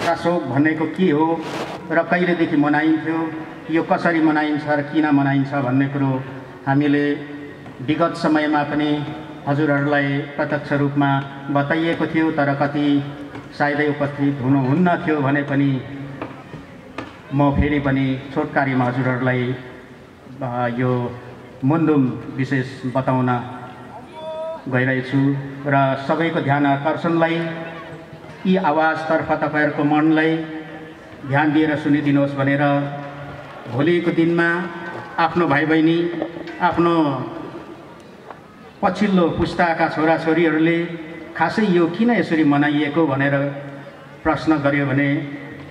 चासोक भनेको के हो र कहिलेदेखि मनाइन्थ्यो, यो कसरी मनाइन्छ र किन मनाइन्छ भन्ने कुरो हामीले विगत समयमा पनि हजुरहरूलाई प्रत्यक्ष रूपमा बताइएको थियो, तर कति सायदै उपस्थित हुनुहुन्न थियो भने पनि म फेरि पनि छोटकारीमा हजुरहरूलाई यो मुन्दुम विशेष बताउन गइरहेछु र सबैको ध्यान आकर्षणलाई यी आवाजतर्फ तपाईहरूको मनलाई ध्यान दिएर सुनिदिनुहोस् भनेर भोलिको दिनमा आफ्नो भाइ बहिनी, आफ्नो पछिल्लो पुस्ताका छोराछोरीहरूले खासै यो किन यसरी मनाइएको भनेर प्रश्न गर्यो भने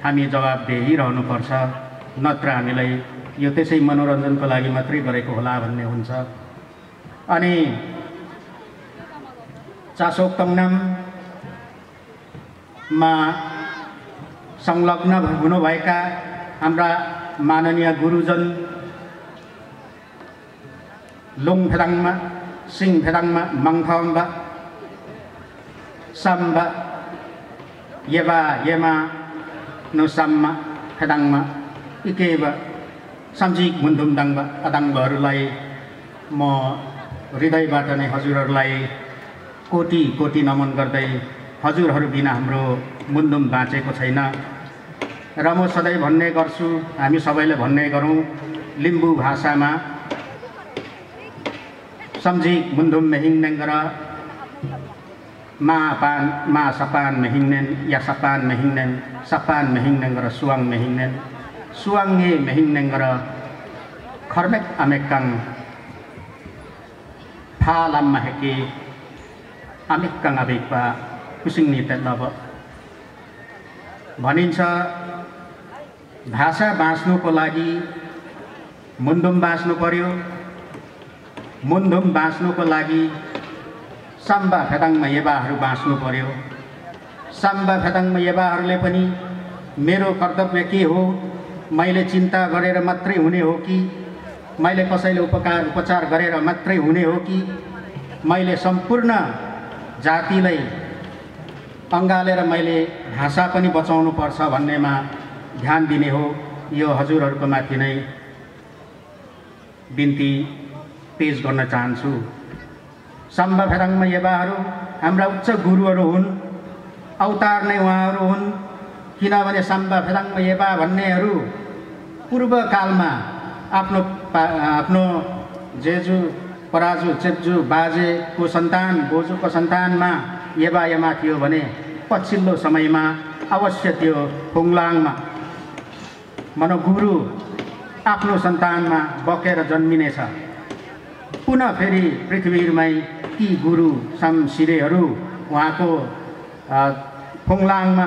हामी जवाब दिइरहनुपर्छ, नत्र हामीलाई यो त्यसै मनोरञ्जनको लागि मात्रै गरेको होला भन्ने हुन्छ। अनि चासोक तङनाममा संलग्न हुनुभएका हाम्रा माननीय गुरुजन लुङफेदाङमा, सिङफेदाङमा, मङथाङमा, साम्बा, येबा, येमा, नुसाममा, फेदाङमा, इकेबा, साम्जिक मुन्दुमदाङबा, अदाङबाहरूलाई म हृदयबाट नै हजुरहरूलाई कोटी कोटी नमन गर्दै हजुरहरू बिना हाम्रो मुन्दुम बाँचेको छैन र म सधैँ भन्ने गर्छु, हामी सबैले भन्ने गरौँ लिम्बू भाषामा सम्झिक मुन्दुम मेहिङनेङ गर मा सपान मेहिङनेन या सपान मेहिङनेन सपान मेहिङनेङ गर सुवाङ मेहिङनेन सुवाङे मेहिङनेङ गर खर्मेक अमेक्काङ फालाम हेके अमेक्काङ अबेक्पा कुसिङनी तेल्लब भनिन्छ। भाषा बाँच्नुको लागि मुन्दुम बाँच्नु पर्यो, मुन्दुम बाँच्नुको लागि साम्बा फेदाङमा येबाहरू बाँच्नु पर्यो। साम्बा फेदाङमा येबाहरूले पनि मेरो कर्तव्य के हो, मैले चिन्ता गरेर मात्रै हुने हो कि मैले कसैले उपचार गरेर मात्रै हुने हो कि मैले सम्पूर्ण जातिलाई अँगालेर मैले भाषा पनि बचाउनु पर्छ भन्नेमा ध्यान दिने हो। यो हजुरहरूको माथि नै बिन्ती पेश गर्न चाहन्छु। साम्बा फेदाङमा येबाहरू हाम्रा उच्च गुरुहरू हुन्, अवतार नै उहाँहरू हुन्, किनभने साम्बा फेदाङमा येबा भन्नेहरू पूर्वकालमा आफ्नो जेजु पराजु चेप्जु बाजेको सन्तान बोजूको सन्तानमा येबा येमा थियो भने पछिल्लो समयमा अवश्य त्यो फुङलाङमा मनोगुरु आफ्नो सन्तानमा बकेर जन्मिनेछ। पुनः फेरि पृथ्वीमै ती गुरु शमशिरेहरू उहाँको फुङलाङमा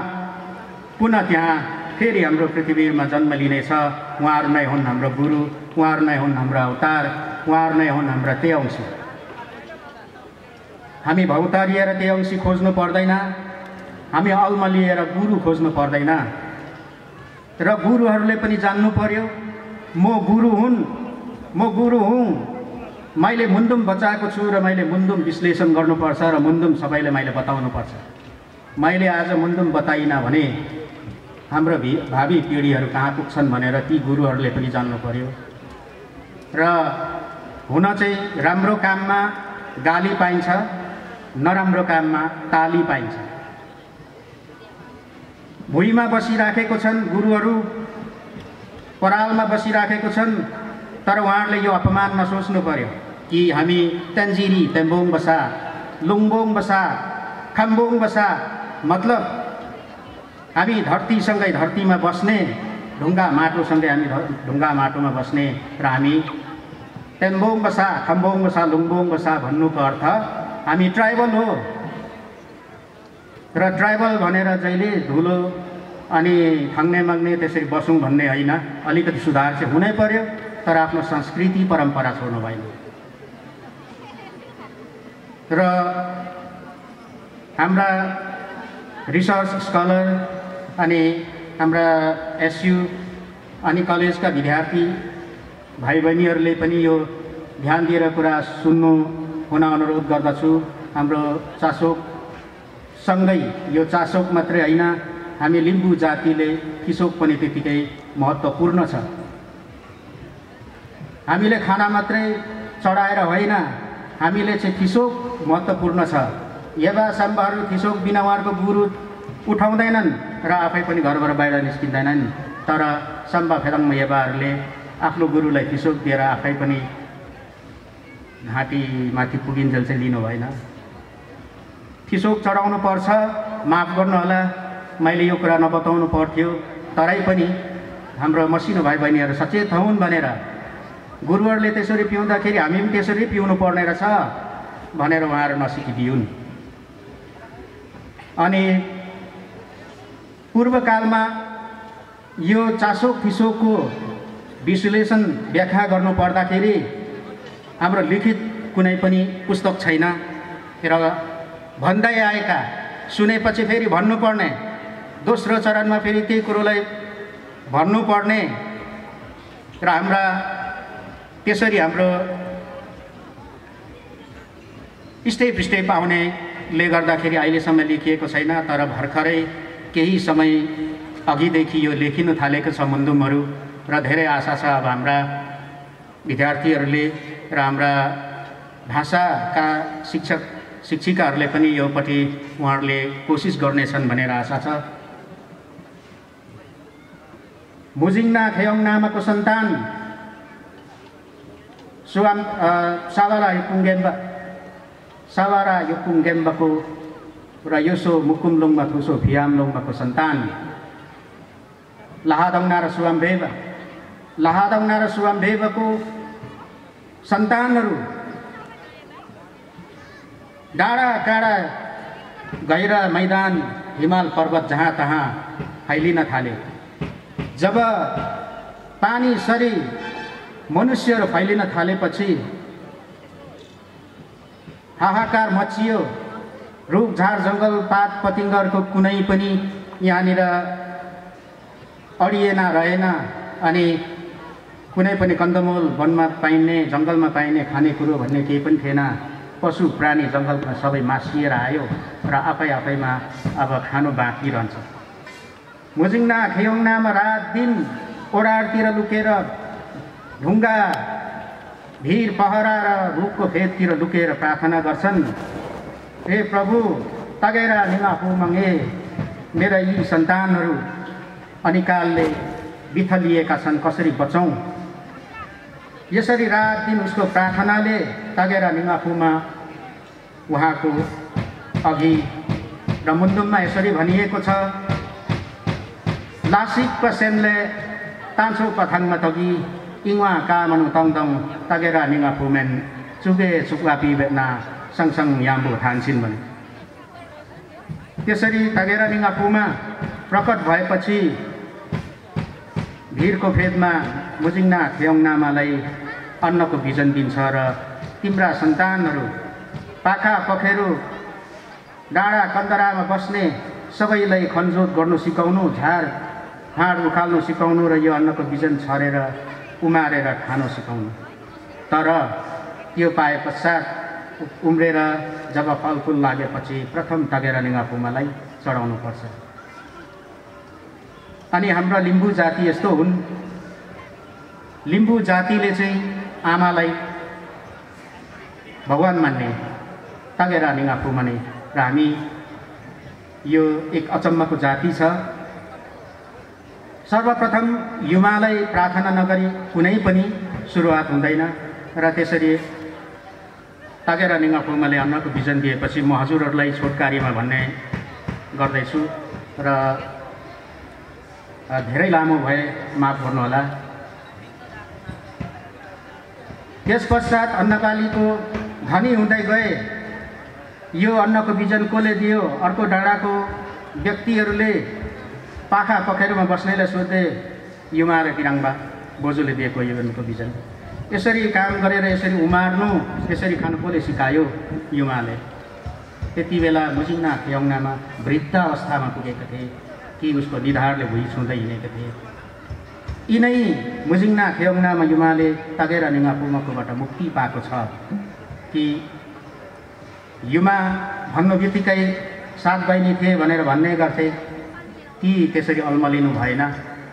पुनः त्यहाँ फेरि हाम्रो पृथ्वीमा जन्म लिनेछ। उहाँहरू नै हुन् हाम्रो गुरु, उहाँहरू नै हुन् हाम्रो अवतार, उहाँहरू नै हुन् हाम्रा तेऔंसी। हामी भौतारिएर तेऔंसी खोज्नु पर्दैन, हामी अल्मलिएर गुरु खोज्नु पर्दैन। र गुरुहरूले पनि जान्नु पर्यो म गुरु हुँ, मैले मुन्दुम बचाएको छु र मैले मुन्दुम विश्लेषण गर्नुपर्छ र मुन्दुम सबैले मैले बताउनुपर्छ। मैले आज मुन्दुम बताइनँ भने हाम्रो भावी पिँढीहरू कहाँ पुग्छन् भनेर ती गुरुहरूले पनि जान्नु पर्यो। र हुन चाहिँ राम्रो काममा गाली पाइन्छ, नराम्रो काममा ताली पाइन्छ। भुइँमा बसिराखेको छन् गुरुहरू, परालमा बसिराखेको छन्, तर उहाँहरूले यो अपमान नसोच्नु पर्यो कि हामी तेन्जिरी तेम्बोङ बसा, लुङबोङ बसा, खाम्बोङ बसा, मतलब हामी धरतीसँगै धरतीमा बस्ने, ढुङ्गा माटोसँगै हामी ढुङ्गा माटोमा बस्ने र हामी तेम्बोङ बसा, खाम्बोङ बसा, लुङबोङ बसा भन्नुको अर्थ हामी ट्राइबल हो। र ट्राइबल भनेर जहिले धुलो अनि थाङ्ने माग्ने त्यसरी बसौँ भन्ने होइन, अलिकति सुधार चाहिँ हुनै पर्यो, तर आफ्नो संस्कृति परम्परा छोड्नु भएन। र हाम्रा रिसर्च स्कलर अनि हाम्रा एसयू अनि कलेजका विद्यार्थी भाइ बहिनीहरूले पनि यो ध्यान दिएर कुरा सुन्नु हुन अनुरोध गर्दछु। हाम्रो चासोक सँगै यो चासोक मात्रै होइन, हामी लिम्बू जातिले फिसोक पनि त्यतिकै महत्त्वपूर्ण छ। हामीले खाना मात्रै चढाएर होइन, हामीले चाहिँ फिसोक महत्त्वपूर्ण छ। येबा साम्बाहरू फिसोक बिना उहाँहरूको गुरु उठाउँदैनन् र आफै पनि घरबाट बाहिर निस्किँदैनन्। तर साम्बा फेदाङमा येबाहरूले आफ्नो गुरुलाई फिसोक दिएर आफै पनि घाँटीमाथि पुगिन्जेल चाहिँ लिनु भएन। फिसोक चढाउनु पर्छ, माफ गर्नुहोला मैले यो कुरा नबताउनु पर्थ्यो, तरै पनि हाम्रो मसिनो भाइ बहिनीहरू सचेत हुन् भनेर, गुरुहरूले त्यसरी पिउँदाखेरि हामी पनि त्यसरी पिउनु पर्ने रहेछ भनेर उहाँहरू नसिकिदिउन्। अनि पूर्वकालमा यो चासोक फिसोकको विश्लेषण व्याख्या गर्नु पर्दाखेरि हाम्रो लिखित कुनै पनि पुस्तक छैन र भन्दै आएका सुनेपछि फेरि भन्नुपर्ने, दोस्रो चरणमा फेरि त्यही कुरोलाई भन्नुपर्ने र त्यसरी हाम्रो स्टेप आउनेले गर्दाखेरि अहिलेसम्म लेखिएको छैन। तर भर्खरै केही समय अघिदेखि यो लेखिन थालेको छ मुन्दुमहरू र धेरै आशा छ अब हाम्रा विद्यार्थीहरूले र हाम्रा भाषाका शिक्षक शिक्षिकाहरूले पनि योपट्टि उहाँहरूले कोसिस गर्नेछन् भनेर आशा छ। मुजिङना खेयोङ नामको सन्तान सावारा युपुङगेम्बाको र योसो मुकुमलुङमा थुसो भियामलुङमाको सन्तान लाहादौना र सुवाम्भेबको सन्तानहरू डाँडा काँडा गहिरा मैदान हिमाल पर्वत जहाँ तहाँ फैलिन थाले। जब पानी सरी मनुष्यहरू फैलिन थालेपछि हाहाकार मचियो। रुखझाड जङ्गल पात पतिङ्गरको कुनै पनि यहाँनिर अडिएन रहेन अनि कुनै पनि कन्दमूल वनमा पाइने जङ्गलमा पाइने खानेकुरो भन्ने केही पनि थिएन। पशु प्राणी जङ्गलमा सबै मासिएर आयो र आफैमा अब खानु बाँकी रहन्छ। मुजिङना खेयोङनामा रात दिन ओडारतिर लुकेर ढुङ्गा भिर पहरा र रुखको फेदतिर लुकेर प्रार्थना गर्छन्, हे प्रभु तगेरा निमाफु मङ्गे मेरा यी सन्तानहरू अनिकालले बिथलिएका छन्, कसरी बचाउँ। यसरी रात दिन उसको प्रार्थनाले तगेरा निमाफुमा उहाँको अघि र मुन्दुममा यसरी भनिएको छ, लासिक पसेनले तान्छो पथाङमा तगी इङवा कामनु तङदङ तगेरा निमाफुमेन चुगे चुक्वापी बेना सँगसँग याम्बो थान्छिन् भने। त्यसरी तगेरा निमाफुमा प्रकट भएपछि भिरको फेदमा मुजिङना खेयोङनामालाई अन्नको भिजन दिन्छ र तिम्रा सन्तानहरू पाखा पखेरू डाँडा कन्दरामा बस्ने सबैलाई खनजोत गर्नु सिकाउनु, हाँड उखाल्नु सिकाउनु र यो अन्नको बिजन छरेर उमारेर खानु सिकाउनु। तर त्यो पाए पश्चात उम्रेर जब फलफुल लागेपछि प्रथम तगेरा निमाफुमालाई चढाउनु पर्छ। अनि हाम्रो लिम्बू जाति यस्तो हुन्, लिम्बू जातिले चाहिँ आमालाई भगवान मान्ने, तगेरा निमाफु माने र हामी यो एक अचम्मको जाति छ। सर्वप्रथम युमालाई प्रार्थना नगरी कुनै पनि सुरुवात हुँदैन र त्यसरी तगेरा निमाफुमाले अन्नको भिजन दिएपछि म हजुरहरूलाई छोटकारीमा भन्ने गर्दैछु र धेरै लामो भए माफ गर्नुहोला। त्यसपश्चात अन्नकालीको धनी हुँदै गए। यो अन्नको बिजन कसले दियो? अर्को डाँडाको व्यक्तिहरूले पाखा पखेरुमा बस्नेलाई सोधे, युमा र किराङबा बोजूले दिएको यो अन्नको बिजन। यसरी काम गरेर यसरी उमार्नु, यसरी खानु कसले सिकायो? युमाले। त्यति बेला मुजिङना खेयोङनामा वृद्ध अवस्थामा पुगेका थिए कि उसको निधारले भुइँ छुँदै हिँडेका थिए। यिनै मुजिङना खेयोङनामा युमाले तगेरा निमाफुमाकोबाट मुक्ति पाएको छ कि युमा भन्नु बित्तिकै सात बहिनी थिए भनेर भन्ने गर्थे। ती त्यसरी अल्मलिनु भएन।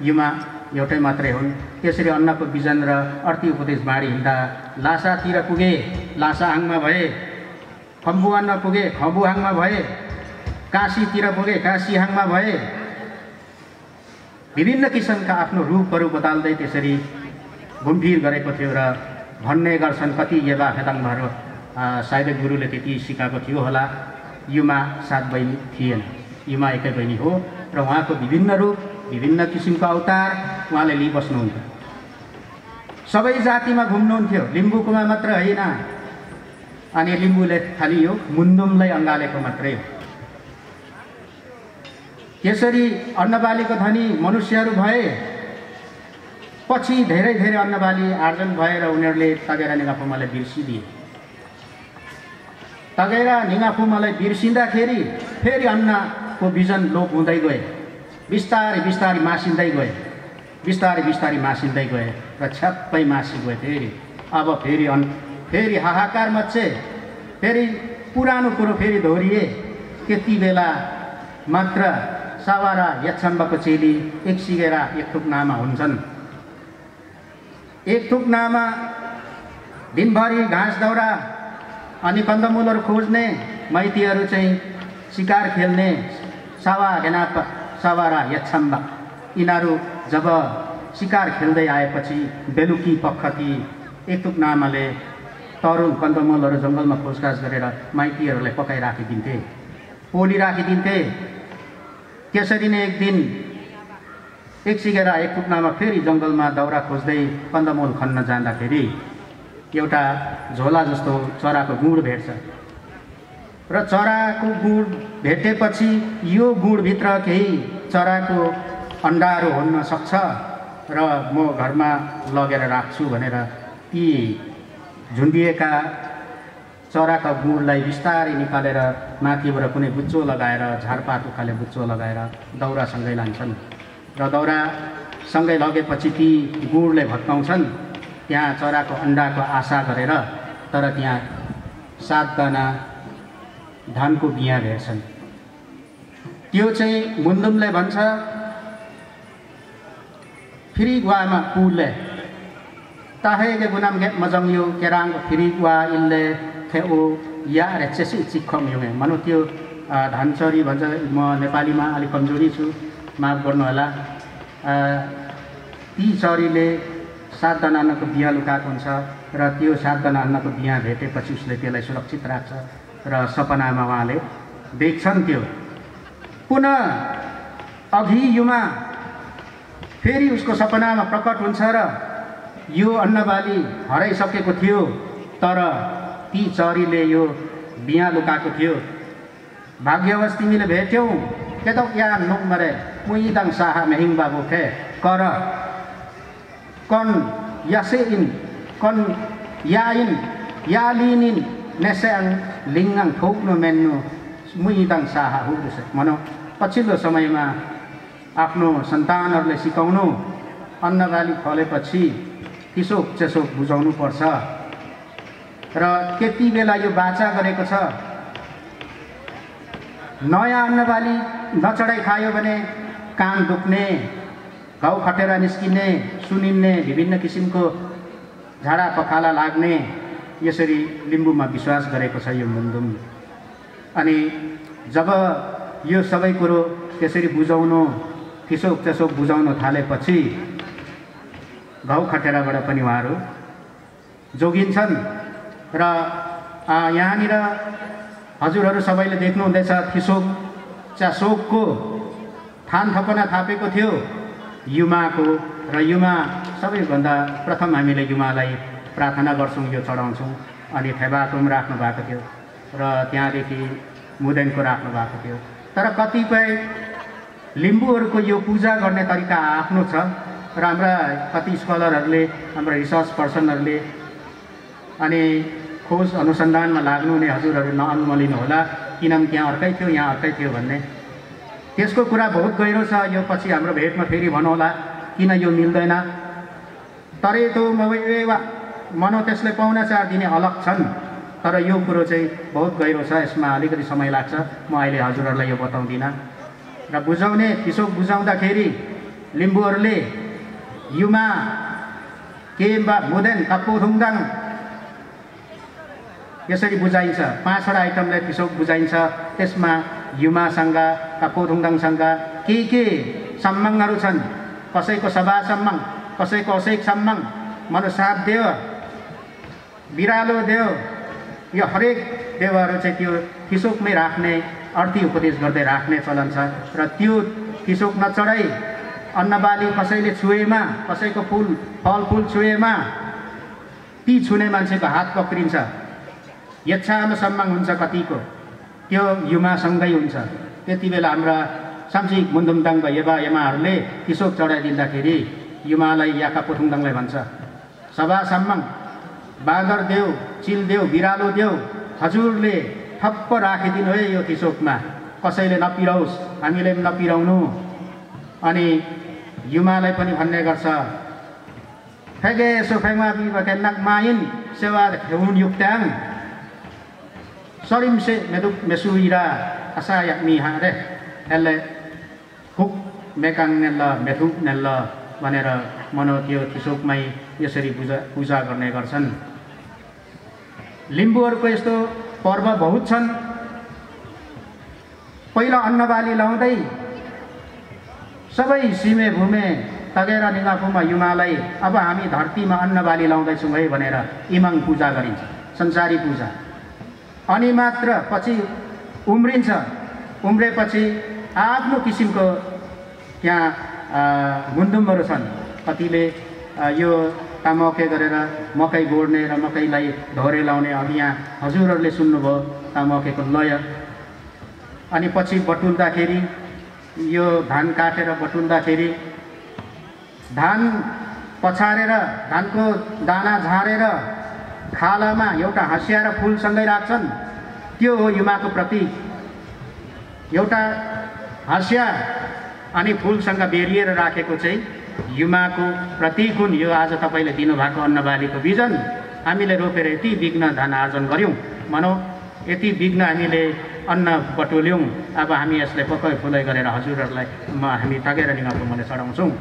युमा एउटै मात्रै हुन्। त्यसरी अन्नको बिजन र अर्थी उपदेश बाँडी हिँड्दा लासातिर पुगे, लासाहाङमा भए, खम्बुवानमा पुगे, खम्बुहाङमा भए, काशीतिर पुगे, काशीहाङमा भए, विभिन्न किसिमका आफ्नो रूपहरू बदल्दै त्यसरी घुमफिर गरेको थियो। र भन्ने गर्छन् कति येबा फेदाङहरू सायदै गुरुले त्यति सिकाएको थियो होला। युमा 7 बहिनी थिएन, युमा एकै बहिनी हो र उहाँको विभिन्न रूप, विभिन्न किसिमको अवतार उहाँले लिइबस्नुहुन्थ्यो। सबै जातिमा घुम्नुहुन्थ्यो, लिम्बूकोमा मात्र होइन। अनि लिम्बूले खालि यो मुन्दुमलाई अँगालेको मात्रै हो। त्यसरी अन्नबालीको धनी मनुष्यहरू भए। पछि धेरै धेरै अन्नबाली आर्जन भएर उनीहरूले तगेरा निगाफुमालाई बिर्सिदिए। तगेरा निगाफुमालाई बिर्सिँदाखेरि फेरि अन्नको बिजन लोप हुँदै गए, बिस्तारै बिस्तारै मासिँदै गए, बिस्तारै बिस्तारै मासिँदै गए र छ्याप्पै मासि गए। अब फेरि हाहाकार मच्चे, फेरि पुरानो कुरो फेरि दोहोरिए। त्यति बेला मात्र सावारा यच्छम्बको चेली एक सिगेरा एक थुक्नामा हुन्छन्। एक थुक्नामा दिनभरि घाँस दाउरा अनि कन्दमूलहरू खोज्ने माइतीहरू चाहिँ शिकार खेल्ने सावारा यच्छम्ब, यिनीहरू जब शिकार खेल्दै आएपछि बेलुकी पखती एक थुक्नामाले तरुल कन्दमूलहरू जङ्गलमा खोजखाज गरेर माइतीहरूलाई पकाइराखिदिन्थे, पोलिराखिदिन्थे। त्यसरी नै एक दिन एक सिगेरा एक थुक्नामा फेरि जङ्गलमा दाउरा खोज्दै कन्दमूल खन्न जाँदाखेरि एउटा झोला जस्तो चराको गुँड भेट्छ र चराको गुँड भेटेपछि यो गुँडभित्र केही चराको अन्डाहरू हुन सक्छ र म घरमा लगेर राख्छु भनेर ती झुन्डिएका चराका गुँडलाई बिस्तारै निकालेर माथिबाट कुनै बुच्चो लगाएर, झारपात उखाले बुच्चो लगाएर दाउरासँगै लान्छन् र दाउरासँगै लगेपछि ती गुँडले भत्काउँछन् त्यहाँ चराको अन्डाको आशा गरेर। तर त्यहाँ 7 जना धानको बिहा भेट्छन्। त्यो चाहिँ मुन्दुमले भन्छ फिरिगवामा पुले ताहेगे गुनाम गे मजङयो केराङ फिरिगवा इल्ले खेओ या रेचेसी चिखम युमे मनो त्यो धानचरी भन्छ। म नेपालीमा अलिक कमजोरी छु, माफ गर्नु होला। ती चरीले 7 जना अन्नको बिहा लुकाएको हुन्छ र त्यो 7 जना अन्नको बिहा भेटेपछि उसले त्यसलाई सुरक्षित राख्छ र सपनामा उहाँले देख्छन्। त्यो पुनः अघि युमा फेरि उसको सपनामा प्रकट हुन्छ र यो अन्नबाली हराइसकेको थियो, तर ती चरीले यो बिहा लुकाएको थियो। भाग्यवश तिमीले भेट्यौ के त या नुक मरे मुइदाङ साहा मेहिङ बाबु खे कर कन यासेइन कन याइन यालिनिन नेसेङ लिङ्गाङ ठोक्नु मेन्नु मुइदाङ साहा हुँदैछ। भनौँ पछिल्लो समयमा आफ्नो सन्तानहरूलाई सिकाउनु, अन्नबाली फलेपछि तिसोक चेसोक बुझाउनु पर्छ र त्यति बेला यो बाचा गरेको छ। नयाँ अन्नबाली नचढाइ खायो भने कान दुख्ने, घाउ खटेर निस्किने, सुनिन्ने, विभिन्न किसिमको झाडा पखाला लाग्ने, यसरी लिम्बूमा विश्वास गरेको छ यो मुन्दुम। अनि जब यो सबै कुरो त्यसरी बुझाउनु, तिसोक चेसोक बुझाउन थालेपछि घाउ खटेराबाट पनि उहाँहरू जोगिन्छन्। र यहाँनिर हजुरहरू सबैले देख्नुहुँदैछ थिसोक चासोकको थान थपना थापेको थियो युमाको। र युमा सबैभन्दा प्रथम हामीले युमालाई प्रार्थना गर्छौँ, यो चढाउँछौँ। अनि थेबाटुम राख्नु भएको थियो र त्यहाँदेखि मुदेनको राख्नु भएको थियो। तर कतिपय लिम्बूहरूको यो पूजा गर्ने तरिका आफ्नो छ र हाम्रा कति स्कलरहरूले, हाम्रा रिसर्च पर्सनहरूले अनि खोज अनुसन्धानमा लाग्नुहुने हजुरहरू नअनुमलिनु होला, किनभने त्यहाँ अर्कै थियो यहाँ अर्कै थियो भन्ने। त्यसको कुरा बहुत गहिरो छ। यो पछि हाम्रो भेटमा फेरि भनौँला किन यो मिल्दैन। तरै त मनो त्यसले पाउना 4 दिने अलग छन्, तर यो कुरो चाहिँ बहुत गहिरो छ, यसमा अलिकति समय लाग्छ। म अहिले हजुरहरूलाई यो बताउँदिनँ। र बुझाउने तिसोक बुझाउँदाखेरि लिम्बूहरूले युमा केम्बा मुदेन काप्पोथुङदाङ यसरी बुझाइन्छ। 5 वटा आइटमलाई तिसोक बुझाइन्छ। त्यसमा युमासँग काप्पोथुङदाङसँग के सम्माङहरू छन्, कसैको सभा सम्माङ, कसैको असेक सम्माङ, मनुसाप देव, बिरालो देव, यो हरेक देवहरू चाहिँ त्यो तिसोकमै राख्ने अर्थी उपदेश गर्दै राख्ने चलन छ। र त्यो तिसोक नचढाइ अन्नबाली कसैले छुएमा, कसैको फलफुल छुएमा ती छुने मान्छेको हात पक्रिन्छ। यच्छामा सम्मान हुन्छ कतिको, त्यो युमासँगै हुन्छ। त्यति बेला हाम्रा साम्चिक मुन्दुमदाङ यमाहरूले तिसोक चढाइदिँदाखेरि युमालाई या काप्पोथुङदाङलाई भन्छ, सभा सम्मान बाँदर देव, चिल देव, बिरालो देव, हजुरले ठप्प राखिदिनु है यो तिसोकमा, कसैले नपिराओस्, हामीले पनि नपिराउनु। अनि युमालाई पनि भन्ने गर्छ, फेगे सोफेमा बिबके नाकमाइन सेवा हेउन युक्ताङ सरिमसे मेदुक मेसुइरा असा याक्मी हारे यसले हुक मेकाङ नेल्ल मेथुक नेल्ल भनेर मनो त्यो तिसोकमै यसरी पूजा गर्ने गर्छन्। लिम्बूहरूको यस्तो पर्व बहुत छन्। पहिला अन्नबाली लाउँदै सबै सिमे भूमे तगेर निगापुमा युमालाई अब हामी धरतीमा अन्नबाली लाउँदैछौँ है भनेर इमाङ पूजा गरिन्छ, संसारी पूजा। अनि मात्र पछि उम्रिन्छ, उम्रेपछि आफ्नो किसिमको त्यहाँ मुन्दुमहरू छन्। कतिले यो तामके गरेर मकै गोड्ने र मकैलाई धोरे लाउने। अब यहाँ हजुरहरूले सुन्नुभयो तामकेको लय। अनि पछि बटुल्दाखेरि यो धान काटेर बटुल्दाखेरि धान पछारेर धानको दाना झारेर खालामा एउटा हँसिया र फुलसँगै राख्छन्। त्यो हो युमाको प्रतीक। एउटा हँसिया अनि फुलसँग बेरिएर राखेको चाहिँ युमाको प्रतीक हुन्। यो आज तपाईँले दिनुभएको अन्नबालीको बिजन हामीले रोपेर यति विघ्न धान आर्जन गऱ्यौँ, भनौँ यति विघ्न हामीले अन्न बटुल्यौँ। अब हामी यसलाई पकाइ फुलाइ गरेर हजुरहरूलाई हामी तगेर निगापुमाले चढाउँछौँ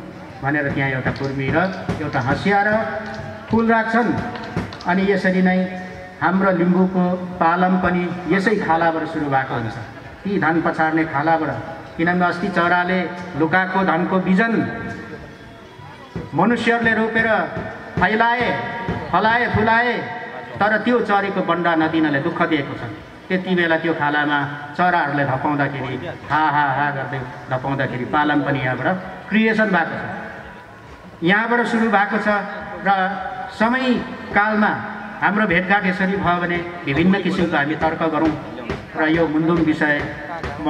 भनेर त्यहाँ एउटा कुर्मी र एउटा हँसिया र फुल राख्छन्। अनि यसरी नै हाम्रो लिम्बूको पालन पनि यसै खालाबाट सुरु भएको हुन्छ, ती धान पछार्ने खालाबाट। किनभने अस्ति चराले लुकाएको धानको बिजन मनुष्यहरूले रोपेर फलाए फुलाए, तर त्यो चरेको बन्डा नदिनले दुःख दिएको छ। त्यति बेला त्यो खालामा चराहरूले धपाउँदाखेरि हा गर्दै धपाउँदाखेरि पालन पनि यहाँबाट क्रिएसन भएको छ, यहाँबाट सुरु भएको छ। र समयकालमा हाम्रो भेटघाट यसरी भयो भने विभिन्न किसिमको हामी तर्क गरौँ। र यो मुन्दुम विषय म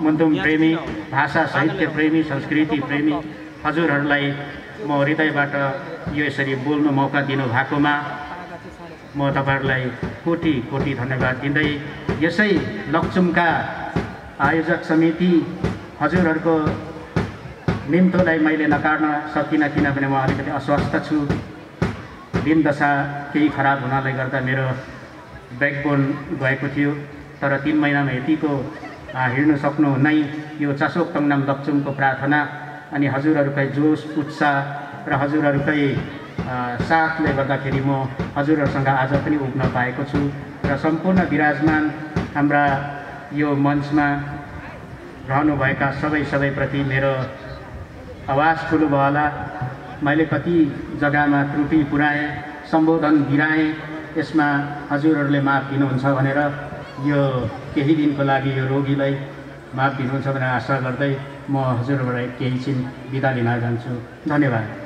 मुन्दुम प्रेमी, भाषा साहित्य प्रेमी, संस्कृति प्रेमी हजुरहरूलाई म हृदयबाट यो यसरी बोल्नु मौका दिनुभएकोमा म तपाईँहरूलाई कोटी कोटी धन्यवाद दिँदै यसै लक्चुमका आयोजक समिति हजुरहरूको निम्तोलाई मैले नकार्न सकिनँ, किनभने म अलिकति अस्वस्थ छु। दिन दशा केही खराब हुनाले गर्दा मेरो ब्याकबोन गएको थियो। तर 3 महिनामा यतिको हिँड्नु सक्नु नै यो चासोक तङनाम लक्चुमको प्रार्थना अनि हजुरहरूकै जोस उत्साह र हजुरहरूकै साथले गर्दाखेरि म हजुरहरूसँग आज पनि उभ्न पाएको छु। र सम्पूर्ण विराजमान हाम्रा यो मञ्चमा रहनुभएका सबैप्रति मेरो आवाज ठुलो भयो होला, मैले कति जग्गामा त्रुटि पुर्याएँ, सम्बोधन गिराएँ, यसमा हजुरहरूले माफ दिनुहुन्छ भनेर यो केही दिनको लागि यो रोगीलाई माफ दिनुहुन्छ भनेर आशा गर्दै म हजुरहरूलाई केही छिन बिदा लिन जान्छु। धन्यवाद।